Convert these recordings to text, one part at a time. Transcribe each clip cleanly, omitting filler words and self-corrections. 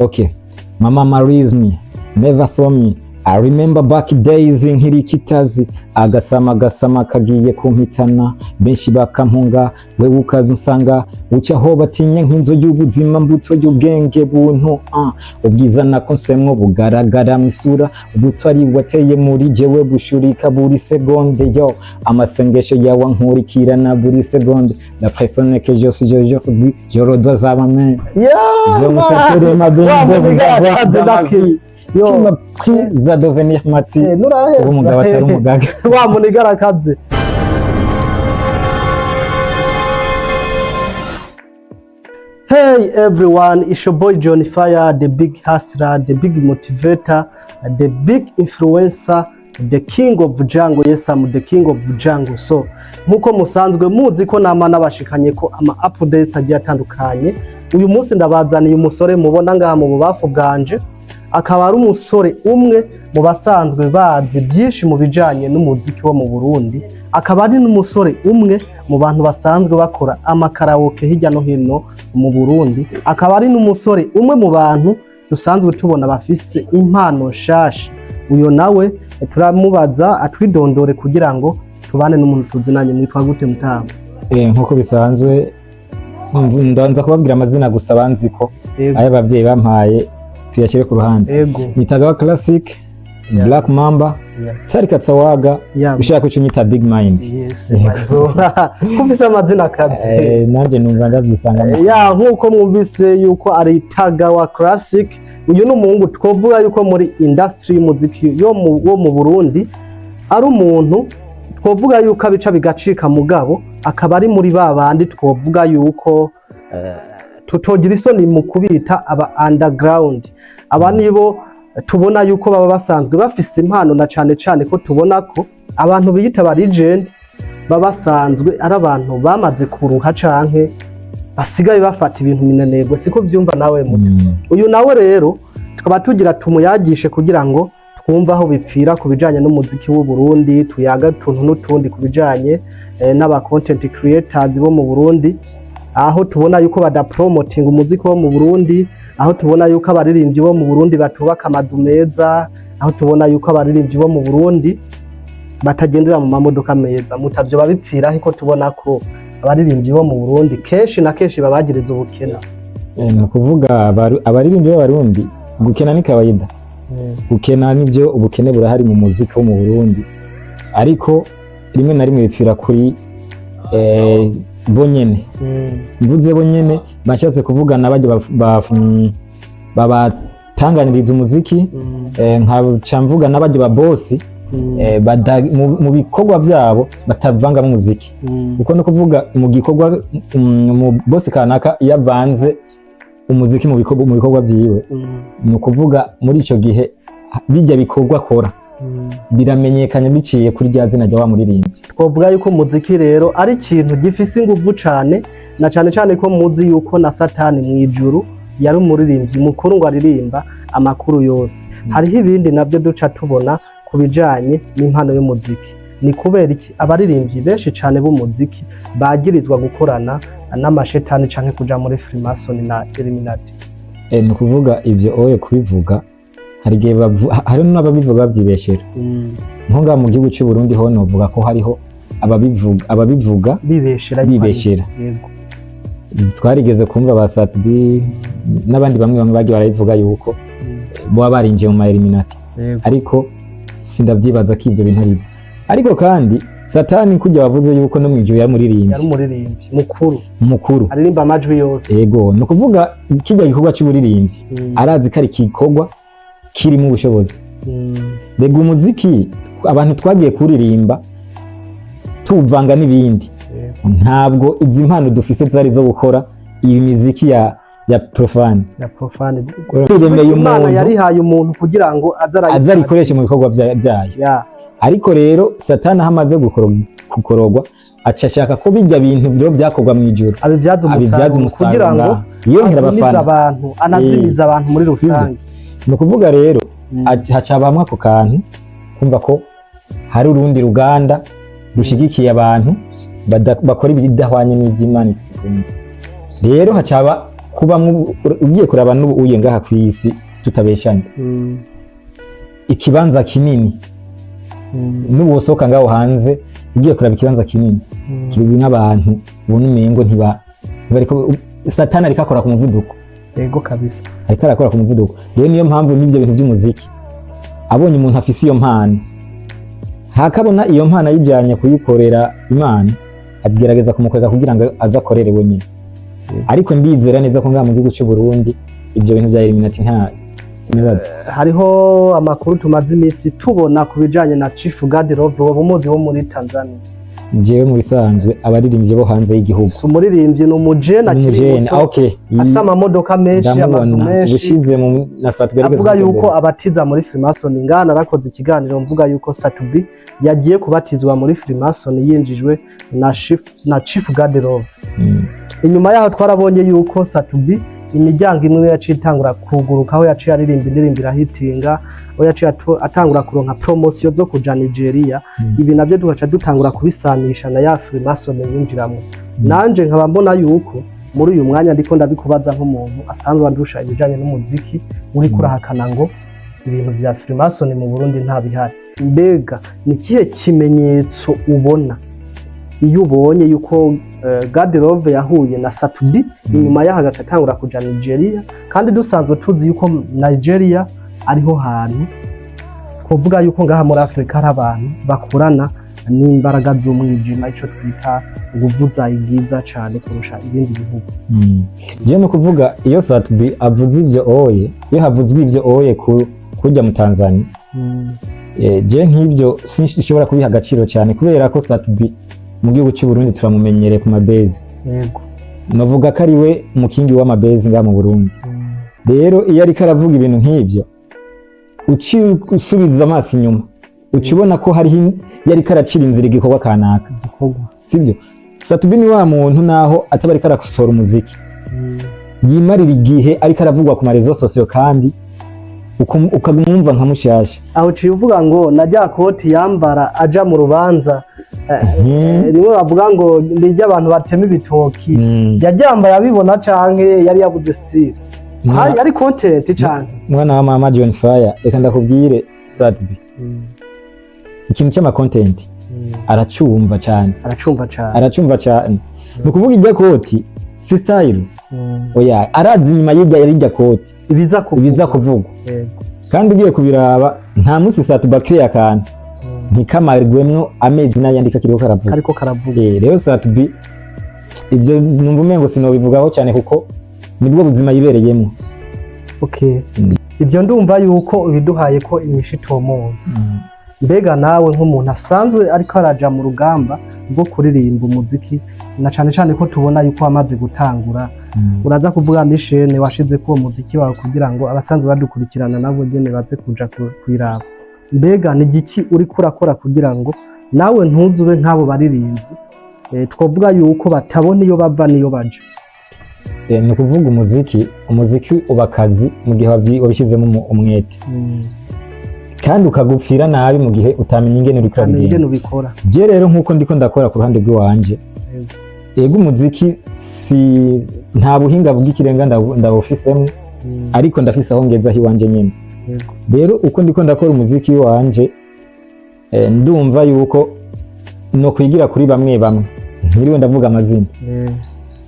Okay. My mama raised me, never from me. I remember back days nkiri kitazi, agasama gasama kagiye kumpitana, benshi bakampunga, wewe ukaza unsanga, uca aho batinya nk'inzu y'ubuzima, mbuto y'ubwenge buntu, ubwiza nako nsemwo bugaragara mw'isura, ubutwari wateye muri jewe bushurika buri segonde, yo amasengesho yawe ankurikirana buri segonde, la personne que je suis aujourd'hui, je le dois à ma mère. Je me fais ma Wa ma vie. Yo. Tu m'as pris à devenir mati. Nuraheza. Ubu umugabo atari umugaga. Wa muniga arakaze. Hey everyone, it's your boy Johnny Fire, the big hustler, the big motivator, the big influencer, the king of jungle. Yes, I'm the king of jungle. So, nkuko musanzwe muzi ko nama nabashikanye ko ama updates agiye atandukanye. Uyu munsi ndabazaniye umusore mubona ngaha mu bubafu bwanje, akaba ari umusore umwe mu basanzwe bazi byinshi mu bijanye n'umuziki wo mu Burundi, akaba ari n'umusore umwe mu bantu basanzwe bakora amakaraoke hirya no hino mu Burundi, akaba ari n'umusore umwe mu bantu dusanzwe tubona bafise impano nshasha. Uyo nawe turamubaza atwidondore kugira ngo tubane n'umuntu tuzinanye. Mwitwa gute, mutama? Nkuko bisanzwe, ndanza kubabwira amazina gusa banzi ko ayo abavyeyi bampaye tuyashyire ku ruhande. Nitagawa Classic, Black Mamba, Tsari Katsawaga, ushaka kuco nyita Big Mind. Yes, my bro. Kumvise amazina akazi. Nanje numva ndavyisanga. Ya, nk'uko mwumvise yuko ari Tagawa Classic, uyu ni umuhungu twovuga yuko muri industry y'umuziki yo mu, wo mu Burundi ari umuntu twovuga yuko abica bigacika, mugabo akaba ari muri ba bandi twovuga yuko tutogira isoni mu kubita aba underground. Aba nibo tubona yuko baba basanzwe bafise impano, na cane cane ko tubona ko abantu biyita ba legend baba basanzwe ari abantu bamaze kuruha canke basigaye bafata ibintu minenegwe. Siko byumva nawe muto? Uyu nawe rero tukaba tugira tumuyagishe kugira ngo twumve aho bipfira ku bijanye n'umuziki w'u Burundi, tuyaga utuntu n'utundi ku bijanye n'aba content creators bo mu Burundi, aho tubona yuko badapromoting umuziki wo mu Burundi, aho tubona yuko abaririmbyi bo mu Burundi batubaka amazu meza, aho tubona yuko abaririmbyi bo mu Burundi batagendera mu mamodoka meza. Mutavyo babipfira, ariko tubona ko abaririmbyi bo mu Burundi kenshi na kenshi babagiriza ubukene. Ni ukuvuga abaririmbyi b'Abarundi gukena ni kawaida. Gukena nibyo, ubukene burahari mu muziki wo mu Burundi, ariko rimwe na rimwe bipfira kuri bo nyene. Mvuze bo nyene, bashatse kuvugana bajya babatanganiriza umuziki, nkaca mvuga n'abajya ba bosi mu bikorwa byabo batavangamo umuziki, kuko no kuvuga mu gikorwa mu bosi kanaka iyo avanze umuziki mu bikorwa byiwe, ni ukuvuga muri icyo gihe bijya bikorwa akora biramenyekanye biciye kuri rya zina rya wa muririmbyi. Twavuga yuko umuziki rero ari ikintu gifise inguvu cane, na cane cane ko muzi yuko na Satani mu ijuru yari umuririmbyi mukuru, ngo aririmba amakuru yose. Hariho ibindi nabyo duca tubona ku bijanye n'impano y'umuziki. Ni kubera iki abaririmbyi benshi cane b'umuziki bagirizwa gukorana n'amashetani canke kuja muri Freemason na Illuminati? Ni ukuvuga ibyo oye kubivuga hari igihe hari n'ababivuga babyibeshera. Nko ngaha mu gihugu cy'u Burundi ho novuga ko hariho ababivuga bibeshera. Bibeshera. Twarigeze kumva ba Sat-B n'abandi bamwe bamwe bagiye barabivuga yuko baba barinjiye mu ma Illuminati, ariko sindavyibaza ko ivyo bintu ari byo. Ariko kandi Satani kujya wavuze yuko no mw'ijuru yari yari umuririmbyi umuririmbyi mukuru, mukuru, aririmba amajwi yose. Ego, ni ukuvuga kijya gikorwa c'uburirimbyi arazi ko ari igikorwa kirimo ubushobozi. Rega umuziki abantu twagiye kuririmba tuwuvanga n'ibindi, ntabwo izi mpano dufise zari zo gukora iyi miziki ya profane. Ya profane. Kwiremeye Imana umuntu yarihaye umuntu kugira ngo aze aze arikoreshe mu bikorwa byayo. Ariko rero Satani aho amaze gukorogwa aca ashaka ko bijya bintu rero byakorwa mu ijuru abibyaza abibyaza umusaruro umusaruro kugira ngo ngaha yiyongera azimize abafana, abantu, anazimize abantu muri sivyo? rusange. Ni ukuvuga rero hacabamwo ako kantu kumva ko hari urundi ruganda rushigikiye abantu bakora ibidahwanye n'iby'Imana ikunda. Rero hacaba Kuba ugiye kuraba n'ubu uye ngaha ku isi, tutabeshanye, ikibanza kinini, n'ubu wosohoka ngaho hanze ugiye kuraba ikibanza kinini kiri nk'abantu ubona umengo ntibariko, Satani ariko akora ku muvuduko. Yego kabisa. Ariko arakora ku muvuduko. Rero niyo mpamvu n'ibyo bintu by'umuziki, abonye umuntu afise iyo mpano, hakabona iyo mpano ayijyanye kuyikorera Imana, agerageza kumukwega kugira ngo aze akorere wenyine. Ariko ndizera neza ko ngaha mu gihugu cy'u Burundi ibyo bintu bya Illuminati nta sinibaza. Hariho amakuru tumaze iminsi tubona ku bijanye na Chief God Love, woba umuzi, wo muri Tanzania? Jewe mu bisanzwe abaririmbyi bo hanze y'igihugu Si umuririmbyi, ni umujene akiri umujene muto, okay. afise amamodoka menshi, amazu Ndamubona. menshi. Ubushize mu na Sat-B. Avuga yuko abatiza muri Freemason. Ngana narakoze ikiganiro mvuga yuko Sat-B yagiye kubatizwa muri Freemason yinjijwe na Chief God Love. Inyuma yaho twarabonye yuko Sat-B imiryango imwe yaciye itangura kuguruka, aho yaciye aririmba indirimbo irahitinga, aho yaciye atangura kuronka promotion zo kuja Nigeria. Ibi nabyo tugaca dutangura kubisanisha na ya Freemason yinjiramwo. Nanje nkaba mbona yuko muri uyu mwanya ndiko ndabikubaza nk'umuntu asanzwe andusha ibijanye n'umuziki, uriko urahakana ngo ibintu vya Freemason mu Burundi nta bihari. Mbega ni ikihe kimenyetso ubona iyo ubonye yuko God Love yahuye na Sat-B, inyuma yaho agaca atangura kuja Nigeria, kandi dusanzwe tuzi yuko Nigeria ariho hantu twovuga yuko ngaha muri Afurika hari abantu bakorana n'imbaraga z'umwijima, ico twita nguvu za igiza cane kurusha ibindi bihugu? Jewe ni ukuvuga iyo Sat-B avuze ivyo oye, iyo havuzwe ivyo oye kujya mu Tanzania, je nk'ibyo sinshobora kubiha agaciro cyane, kubera ko Sat-B mu gihugu cy'u Burundi turamumenyereye ku mabezi. Novuga ko ari we mukingi w'amabezi ngaha mu Burundi. Rero iyo ariko aravuga ibintu nk'ibyo, uciye usubiza amaso inyuma uca ubona ko hariho iyo ariko aracira inzira igikorwa kanaka. Igikorwa. Sibyo? Sat-B ni wa muntu naho ataba ariko arasohora umuziki, yimarira igihe ariko aravugwa ku ma réseaux sociaux, kandi ukamwumva nka mushasha. Aho uciye uvuga ngo na rya koti yambara aja mu rubanza, rimwe bavuga ngo ni iry'abantu batema ibitoki, yaryambaye abibona canke yari yabuze style? Yari content canke? Mwana wa mama John Fire, reka ndakubwire, Sat-B ikintu cy'ama content aracumva cyane. Aracumva cane. Aracumva cyane. Ni ukuvuga irya koti si style, oya, arazi inyuma y'irya y'irya koti ibiza kuvugwa. Ibiza kuvugwa. Kandi ugiye kubiraba, nta munsi Sat-B akiriye akantu ntikamarwemwo amezi n'ayandi kakiriho karavuga. Kariko karavuga. Rero Sat-B ibyo numva umengo sinobivugaho cyane, kuko nibwo buzima yibereyemo. Okay. Ibyo ndumva yuko ubiduhaye ko inyishu itomoye. Mbega nawe nk'umuntu asanzwe ariko araja mu rugamba rwo kuririmba umuziki, na cane cane ko tubona yuko wamaze gutangura, uraza kuvuga n'ishene washize ko uwo muziki wawe kugira ngo abasanzwe badukurikirana nabo nyene baze kuja kuyiraba. Mbega ni igiki uriko urakora kugira ngo nawe ntuzube nk'abo baririmbyi, twovuga yuko batabona iyo bava n'iyo baja? Ni ukuvuga umuziki uba akazi mu gihe wabishyizemo umwete, kandi ukagupfira nabi mu gihe utamenya ingene uriko ukamenya urabigenza. Ingene ubikora. Je rero nk'uko ndiko ndakora ku ruhande rw'iwanje, ego, umuziki si nta buhinga bw'ikirenga ndawufisemo, ariko ndafise aho ngeze aho iwanje nyene. Rero uko ndiko ndakora umuziki wanje, ndumva yuko no kwigira kuri bamwe bamwe, ntiriwe ndavuga amazina.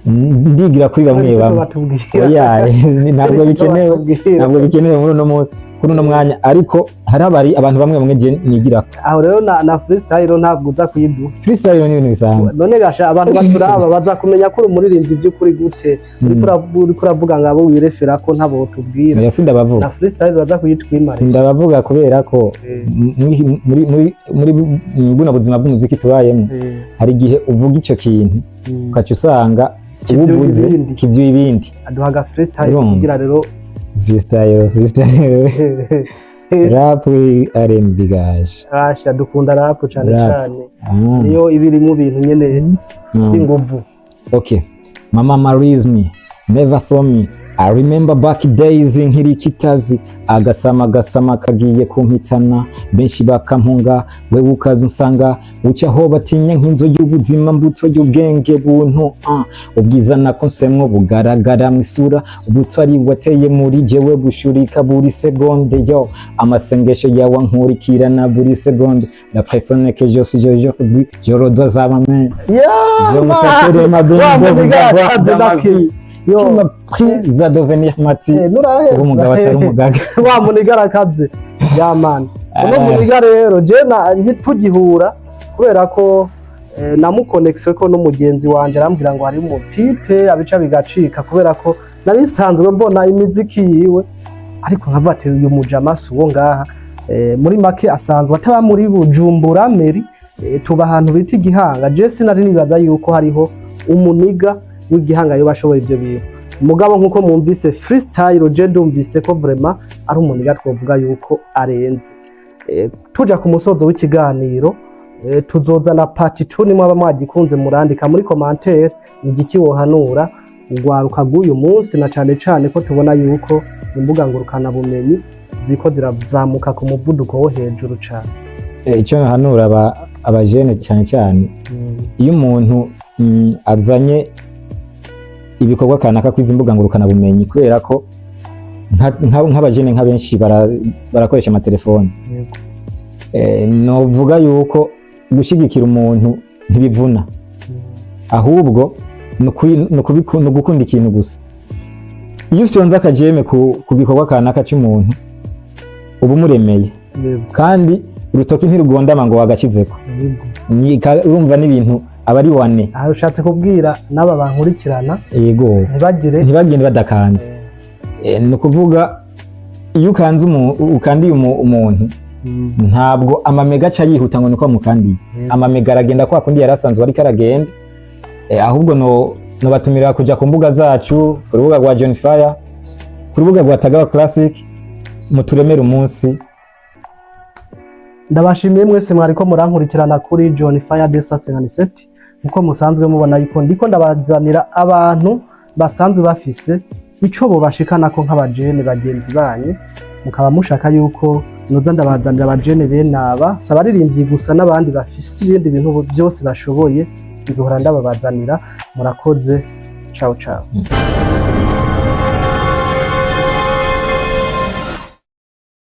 Ndigira kuri bamwe Ariko bamwe. Batubwira. Oya, ntabwo bikenewe, ntabwo bikenewe muri uno munsi, kuri uno mwanya, ariko hari abari abantu bamwe bamwe je nigirako. Aho rero na freestyle ntabwo uza kuyiduha? Freestyle ni ibintu bisanzwe. None gasha abantu baturaba baza kumenya ko uri umuririmbyi by'ukuri gute? Uriko uravuga ngo abo wirefera ko ntabo tubwira. Oya, sindabavuga. Na freestyle baza kuyitwimarira? Sindabavuga kubera ko muri buno buzima bw'umuziki tubayemo, hari igihe uvuga ico kintu ukaca usanga Kivyuye ubuvuze ibindi. kivyuye ibindi. Aduha aga freestyle Urumva. kugira rero. Freestyle, freestyle, rap, R&B gaje. Asha, dukunda rap cane. Rap. Cane niyo iba irimo ibintu nyene by'inguvu. Okay. My mama raised me, never throw me. I remember back days nkiri kitazi, agasama gasama kagiye kumpitana, benshi bakampunga, wewe ukaza unsanga, uca aho batinya nk'inzu y'ubuzima, mbuto y'ubwenge buntu, ubwiza nako nsemwo bugaragara mw'isura, ubutwari wateye muri jewe bushurika buri segonde, yo amasengesho yawe ankurikirana buri segonde. La personne que je suis aujourd'hui, je le dois à ma mère. Yeah, Je me man. sentirai ma Wa muniga yakaze dans ma daki. vie. Yo. Tu m'as pris à devenir mati. Nuraheza. Ubu umugabo atari umugaga. Wa muniga arakaze, yeah man, uno Eh. muniga rero je na ntitugihura kubera ko namukonekise ko n'umugenzi wanje arambwira ngo hari mu type abica bigacika, kubera ko nari nsanzwe mbona imiziki yiwe, ariko nkavuga ati uyu mujama si uwo ngaha. Muri make asanzwe ataba muri Bujumbura meri, tuba ahantu bita Igihanga. Je sinari nibaza yuko hariho umuniga w'Igihanga yoba ashoboye ibyo bintu, mugabo nkuko mwumvise freestyle, je ndumvise ko vraiment ari umuniga twovuga yuko arenze. Tuja ku musozo w'ikiganiro, tuzozana part 2. Nimwaba mwagikunze murandika muri commentaire igiki wohanura urwaruka rw'uyu munsi, na cane cane ko tubona yuko imbuga ngurukana bumenyi ziko zirazamuka ku muvuduko wo hejuru cane. Icyo nahanura abajene cyane cyane, iyo umuntu azanye ibikorwa kanaka kwizi mbuga ngurukana bumenyi, kubera ko nk'abajene nka benshi barakoresha amatelefone, novuga yuko gushyigikira umuntu ntibivuna, ahubwo ni ugukunda ikintu gusa. Iyo ufyonze aka j'aime ku gikorwa kanaka cy'umuntu, uba umuremeye, kandi urutoki ntirugondama ngo wagashyizeko. Urumva n'ibintu aba ari wane. Aha ushatse kubwira n'aba bankurikirana Yego. ntibagire Ntibagende badakanze. Ni ukuvuga iyo ukanze ukandiye umuntu, ntabwo amamega aca yihuta ngo niko mukandiye. Amamega aragenda kwa kundi yari asanzwe ariko aragenda. Ahubwo no nobatumira kuja ku mbuga zacu, ku rubuga rwa John Fire, ku rubuga rwa Tagawa Classic, muturemere umunsi. Ndabashimiye mwese mwariko murankurikirana kuri John Fire Desa 57. Nkuko musanzwe mubona yuko ndiko ndabazanira abantu basanzwe bafise ico bobashikanako nk'abajene bagenzi banyu, mukaba mushaka yuko noza ndabazanira abajene bene aba, si abaririmbyi gusa, n'abandi bafise ibindi bintu byose bashoboye, nzohora ndababazanira. Murakoze, ciao ciao.